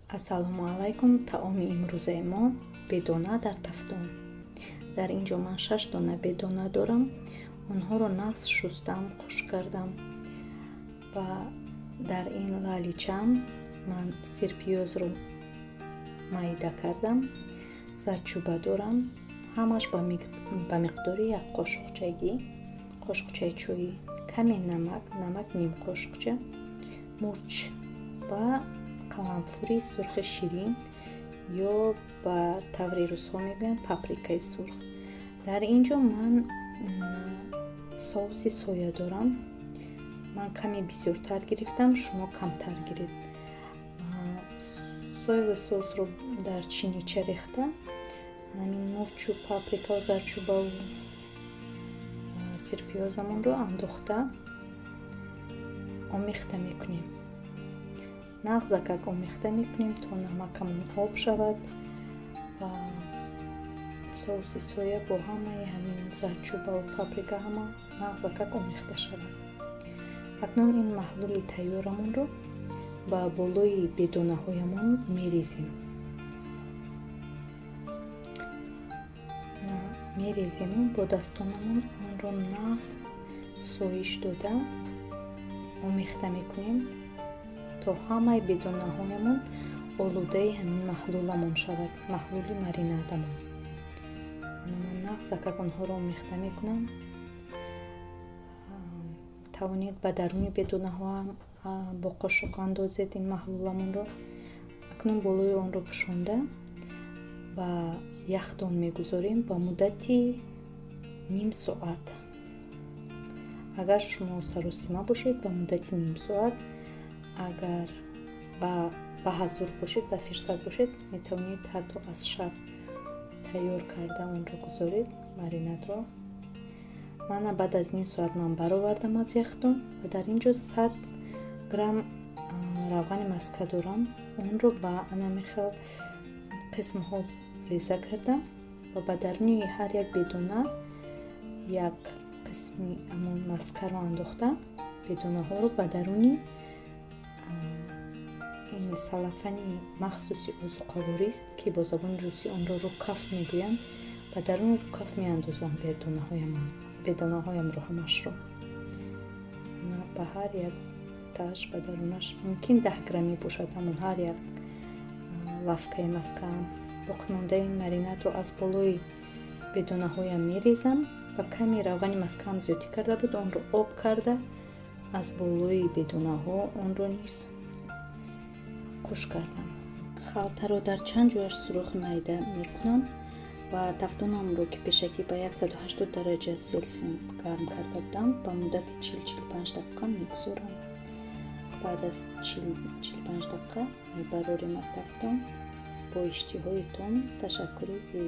Ассалому алайкум. Таоми имрӯзаи мо бедона дар тафтон. Дар ин ҷо ман 6 дона бедона дорам. Онҳоро нағз шустам, хушк кардам ва дар ин лаличам ман сирпиёзро майда кардам, зардчӯба дорам, ҳамаш ба миқдори як қошуқчагӣ, қошуқчаи чоӣ, каме намак, намак ним қошуқча, мурч ва қаламфури сурхи ширин ё ба таври русҳо мегӯянд паприкаи сурх. Дар ин ҷо ман соуси соя дорам. Ман каме бисёртар гирифтам, шумо камтар гиред. Соевый соусро дар чинича рехта, ҳамин мурчу, паприкау, зардчӯбаву сирпиёзамонро андохта омехта мекунем. Нағзакак омехта мекунем, то намакамон об шавад ва соуси соя бо ҳамаи ҳамин зардчӯбаву паприка ҳама нағзакак омехта шавад. Акнун ин маҳлули тайёрамонро ба болои бедонаҳоямон мерезем. Мерезему бо дастонамон онро нағз соиш дода омехта мекунем, то ҳамаи бедонаҳоямон олудаи ҳамин маҳлуламон шавад, маҳлули маринадамон. Ман нағзакак онҳоро омехта мекунам. Тавонед ба даруни бедонаҳоам бо қошуқ андозед ин маҳлуламонро. Акнун болои онро пӯшонда ба яхдон мегузорем ба муддати ним соат. Агар шумо саросима бошед, ба муддати ним соат, агар ба ҳазур бошед, ба фирсат бошед, метавонед ҳатто аз шаб тайёр карда онро гузоред, маринадро. Мана баъд аз ним соат ман баровардам аз яхдон ва дар ин ҷо 100 грамм равғани маска дорам. Онро ба анами хел қисмҳо реза кардам ва ба даруни ҳар як бедона як қисми ҳамон маскаро андохта, бедонаҳоро ба даруни ин салафани махсуси озуқаворист, ки бо забони русӣ онро рукав мегӯянд, ба даруни рукав меандозам бедонаҳоямро ҳамашро. Ба ҳар як таш ба дарунаш мумкин 10 граммӣ бошад ҳамон ҳар як лавкаи маскаам. Боқимондаи маринадро аз болои бедонаҳоям мерезам ва каме равғани маскаам зиёдтӣ карда буд, онро об карда аз болои бедонаҳо онро низ қуш кардам. Халтаро дар чанд ҷояш сурохи майда мекунам ва тафтонамро, ки пешакӣ ба 180 дараҷа Селсий гарм карда будам, ба муддати 40-45 дақиқа мегузорам. Баъд аз 40-45 дақиқа мебарорем аз тафтон. Бо иштиҳоитон. Ташаккури зиёд.